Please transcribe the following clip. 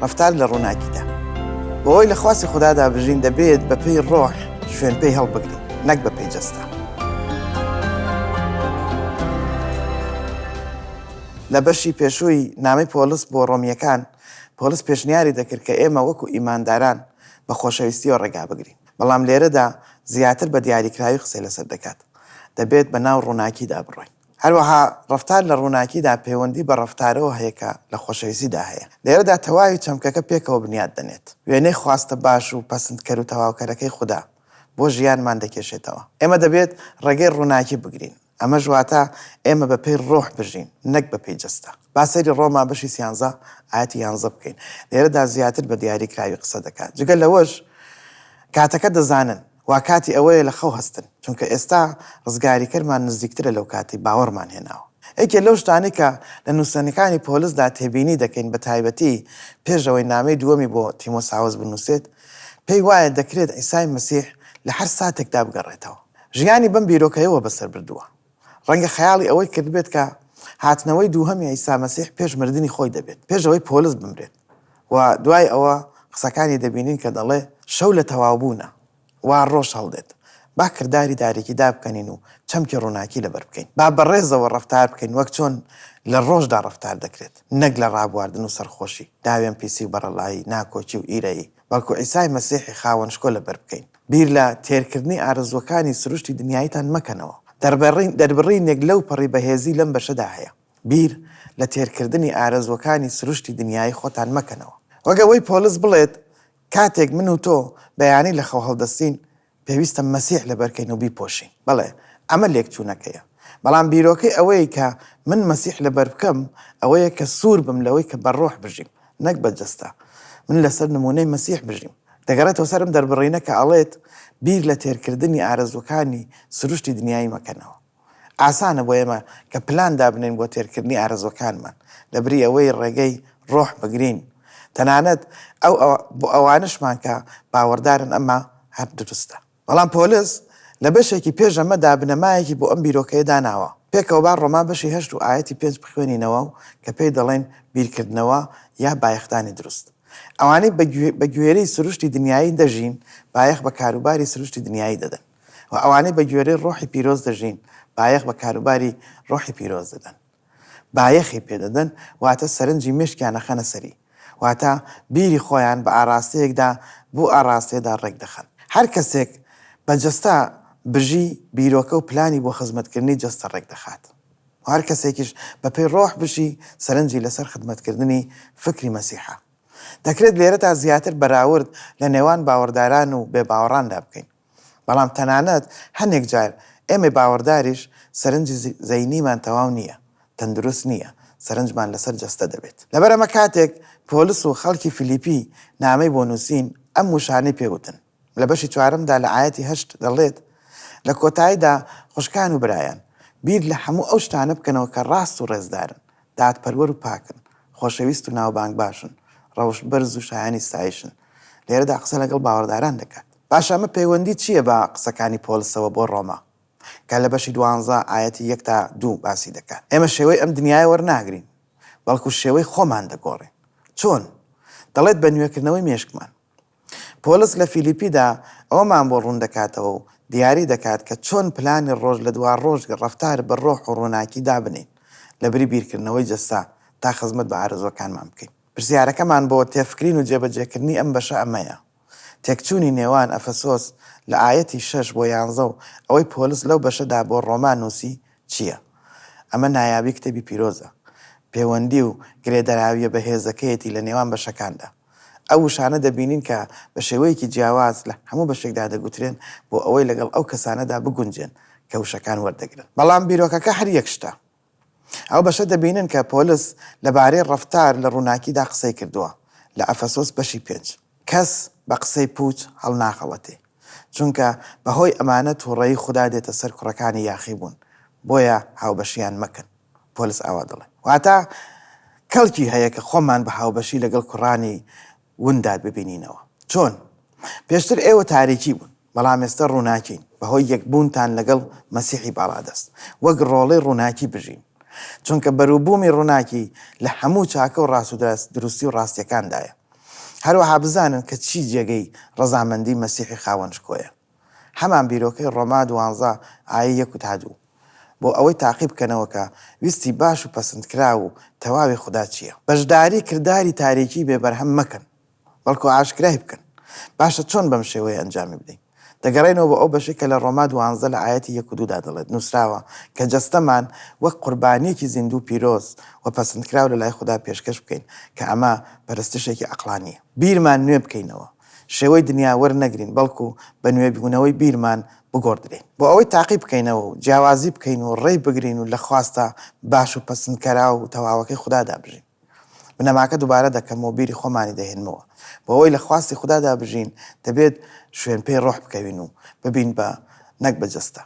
ڕەفتار لە ڕووناکیدا. بۆ ئەوەی لە خواستی خودادا بژین دەبێت بەپێی ڕۆح شوێنپێی هەڵبگرین نەک بەپێی جەستە. لە بەشی پێشووی نامەی پۆڵس بۆ ڕۆمییەکان، پۆڵس پێشنیاری دەکرد کە ئێمە وەکو ئیمانداران بە خۆشەویستییەوە ڕێگا بگرین. بەڵام لێرەدا زیاتر بە دیاریکراوی قسەی لەسەر دەکات. دەبێت بە ناو ڕووناکیدا بڕۆین. هەروەها ڕەفتار لە ڕووناکیدا پەیوەندی بە ڕەفتارەوە هەیە کە لە خۆشەویستیدا هەیە. لێرەدا تەواوی چەمکەکە پێکەوە بنیات دەنێت. وێنەی خواستە باش و پەسندکەر و تەواوکەرەکەی خودا بۆ ژیانمان دەکێشێتەوە. ئێمە دەبێت ڕێگەی ڕووناکی بگرین. ئەمەش واتە ئێمە بەپێی ڕۆح بژین نەک بەپێی جەستە. با سەیری ڕۆما بەشی سیانزە ئایەتی یانزە بکەین. لێرەدا زیاتر بە دیاریکراوی قسە دەکات. جگە لەوەش کاتەکە دەزانن. وا کاتی ئەوەیە لە خەو هەستن، چونکە ئێستا ڕزگاریکەرمان نزیکترە لەو کاتەی باوەڕمان هێناوە. یەکێ لەو شتانەی کە لە نووسەنەکانی پۆلسدا تێبینی دەکەین بە تایبەتی پێش ئەوەی نامەی دووەمی بۆ تیمۆساوس بنووسێت، پێی وایە دەکرێت عیسای مەسیح لە هەر ساتێکدا بگەڕێتەوە. ژیانی بەم بیرۆکەیەوە بەسەر بردووە. ڕەنگە خەیاڵی ئەوەی کردبێت کە هاتنەوەی دووهەمی عیسا مەسیح پێش مردنی خۆی دەبێت، پێش ئەوەی پۆلس بمرێت و دوای ئەوە قسەکانی دەبینین کە دەڵێ، شەو لە تەواوبوونە، وا ڕۆژ هەڵدێت. با کرداری تاریکی دابکەنین و چەمکی ڕووناکی لەبەر بکەین. با بە ڕێزەوە ڕەفتار بکەین وەک چۆن لە ڕۆژدا ڕەفتار دەکرێت، نەک لە ڕابواردن و سەرخۆشی، داوێن پیسی و بەڕەڵایی، ناکۆکی و ئیرەیی، بەڵکو عیسای مەسیحی خاوەن شکۆ لەبەر بکەین. بیر لە تێرکردنی ئارەزووەکانی سروشتی دنیاییتان مەکەنەوە. دەربڕینێک لەو پەڕی بەهێزی لەم بەشەدا هەیە. بیر لە تێرکردنی ئارەزووەکانی سروشتی دنیایی خۆتان مەکەنەوە. وەک ئەوەی پۆلس بڵێت، کاتێک من و تۆ بەیانی لە خەو هەڵدەستین، پێویستە مەسیح لەبەرکەین و بیپۆشین. بەڵێ، ئەمە لێکچوونەکەیە. بەڵام بیرۆکەی ئەوەی کە من مەسیح لەبەر بکەم، ئەوەیە کە سوور بم لەوەی کە بە ڕۆح بژیم، نەک بە جەستە. من لەسەر نموونەی مەسیح بژیم. دەگەڕێتەوە سەر ئەم دەربڕینە کە ئەڵێت، بیر لە تێرکردنی ئارەزووەکانی سروشتی دنیایی مەکەنەوە. ئاسانە بۆ ئێمە کە پلان دابنێین بۆ تێرکردنی ئارەزووەکانمان، لەبری ئەوەی ڕێگەی ڕۆح بگرین. تەنانەت ئەو بۆ ئەوانەشمان کە باوەڕدارن ئەمە هەر دروستە. بەڵام پۆلس لە بەشێکی پێش ئەمەدا بنەمایەکی بۆ ئەم بیرۆکەیە داناوە. پێکەوە با ڕۆما بەشی هەشت و ئایەتی پێنج بخوێنینەوە و کە پێی دەڵێن بیرکردنەوە یا بایەخدانی دروست. ئەوانەی بە گوێرەی سروشتی دنیایی دەژین بایەخ بە کاروباری سروشتی دنیایی دەدەن و ئەوانەی بە گوێرەی ڕۆحی پیرۆز دەژین بایەخ بە کاروباری ڕۆحی پیرۆز دەدەن. بایەخی پێ دەدەن واتە سەرنجی مێشکیان ئەخەنە سەری واتە بیری خۆیان بە ئاڕاستەیەکدا بو ئاڕاستەیەدا ڕێک دەخەن. هەر کەسێک بە جەستە بژی بیرۆکە و پلانی بۆ خزمەتکردنی جەستە ڕێک دەخات و هەر کەسێکیش بە پێی ڕۆح بژی سەرنجی لەسەر خدمەتکردنی فکری مەسیحە. دەکرێت لێرەدا زیاتر بەراورد لە نێوان باوەڕداران و بێ باوەڕاندا بکەین. بەڵام تەنانەت هەنێک جار ئێمەی باوەڕداریش سەرنجی زەینیمان تەواو نییە، تەندروست نییە، سەرنجمان لەسەر جەستە دەبێت. لەبەر ئەمە کاتێک پۆلس و خەڵکی فیلیپی نامەی بۆ نووسین، ئەم وشانەی پێ وتن. لە بەشی چوارەمدا لە ئایەتی هەشت دەڵێت، لە کۆتاییدا خوشکان و برایان، بیر لە هەموو ئەو شتانە بکەنەوە کە ڕاست و ڕێزدارن، دادپەروەر و پاکن، خۆشەویست و ناوبانگ باشن، ڕەوشت بەرز و شایانی ستایشن. لێرەدا قسە لەگەڵ باوەڕداران دەکات. باشە ئەمە پەیوەندی چییە بە قسەکانی پۆلسەوە بۆ ڕۆما کە لە بەشی دوانزە ئایەتی یەک تا دوو باسی دەکات؟ ئێمە شێوەی ئەم دنیایە وەرناگرین، بەڵکو شێوەی خۆمان دەگۆڕین. چۆن؟ دەڵێت بە نوێکردنەوەی مێشکمان. پۆلس لە فیلیپیدا ئەوەمان بۆ ڕوون دەکاتەوە و دیاری دەکات کە چۆن پلانی ڕۆژ لە دوا ڕۆژ ڕەفتار بە ڕۆح و ڕووناکی دابنێین لەبری بیرکردنەوەی جەستە تا خزمەت بە ئارەزووەکانمان بکەین. پرسیارەکەمان بۆ تێفکرین و جێبەجێکردنی ئەم بەشە ئەمەیە، تێکچوونی نێوان ئەفەسۆس لە ئایەتی شەش بۆ یانزە و ئەوەی پۆلس لەو بەشەدا بۆ ڕۆما نووسی چییە؟ ئەمە نایابی کتێبی پیرۆزە. پێوەندی و گرێدراوییە بەهێزەکەیەتی لە نێوان بەشەکاندا. ئەو وشانە دەبینین کە بە شێوەیەکی جیاواز لە هەموو بەشێکدا دەگوترێن بۆ ئەوەی لەگەڵ ئەو کەسانەدا بگونجێن کە وشەکان وەردەگرن. بەڵام بیرۆکەکە هەر یەک شتە. ئەو بەشە دەبینن کە پۆلس لەبارەی ڕەفتار لە ڕووناکیدا قسەی کردووە لە ئەفەسۆس بەشی پێنج. کەس بە قسەی پووچ هەڵناخەڵەتێ، چونکە بەهۆی ئەمانە تووڕەیی خودا دێتە سەر کوڕەکانی یاخیبوون، بۆیە هاوبەشییان مەکەن. پۆلس ئاوا دەڵێ. واتە کەڵکی هەیە کە خۆمان بە هاوبەشی لەگەڵ کوڕانی وندا ببینینەوە. چۆن؟ پێشتر ئێوە تاریکی بوون، بەڵام ئێستا ڕووناکین، بەهۆی یەکبوونتان لەگەڵ مەسیحی باڵادەست. وەک ڕۆڵەی ڕووناکی بژین. چونکە بەروبوومی ڕووناکی لە هەموو چاکە و ڕاستودروستی و ڕاستییەکاندایە. هەروەها بزانن کە چی جێگەی ڕەزامەندی مەسیحی خاوەن شکۆیە. هەمان بیرۆکەی ڕۆما دوانزە ئایەی یەک و تا دوو. بۆ ئەوەی تاقی بکەنەوە کە ویستی باش و پەسندکراو و تەواوی خودا چییە. بەشداری کرداری تاریکی بێ بەرهەم مەکەن، بەڵکو ئاشکرای بکەن. باشە چۆن بەم شێوەیە ئەنجامی بدەین؟ دەگەڕێینەوە بۆ ئەو بەشەی کە لە ڕۆما دوانزە لە ئایەتی یەک و دوودا دەڵێت، نووسراوە کە جەستەمان وەک قوربانییەکی زیندوو و پیرۆز و پەسندکراو لەلای خودا پێشکەش بکەین، کە ئەمە پەرستشێکی عەقڵانییە. بیرمان نوێ بکەینەوە، شێوەی دنیا وەرنەگرین، بەڵکو بە نوێبوونەوەی بیرمان بگۆڕدرێین. بۆ ئەوەی تاقی بکەینەوە و جیاوازی بکەین و ڕێی بگرین و لە خواستە باش و پەسندکەراو و تەواوەکەی خودادا بژین. بنەماکە دووبارە دەکەمەوە و بیری خۆمانی دەهێنمەوە. بۆ ئەوەی لە خواستی خودادا بژین، دەبێت شوێنپێی ڕۆح بکەوین و ببین بە نەک بە جەستە.